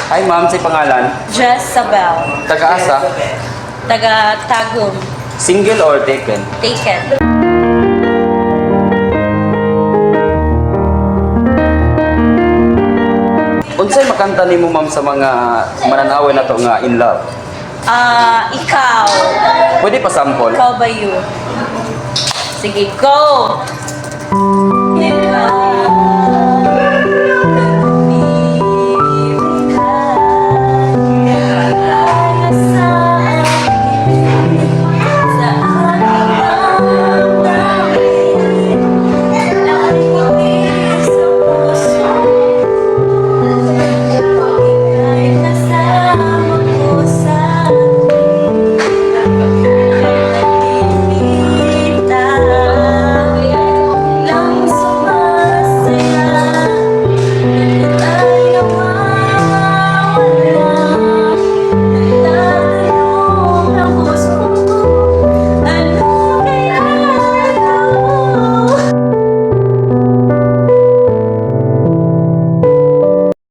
Hi ma'am, unsay pangalan? Jezabel. Taga-asa? Taga Tagum. Single or taken? Taken. Unsay makanta nimo, ma'am, sa mga mananawin na to nga in love? Ah, ikaw. Pwede pa sample? Ikaw ba you? Sige, go! Ikaw.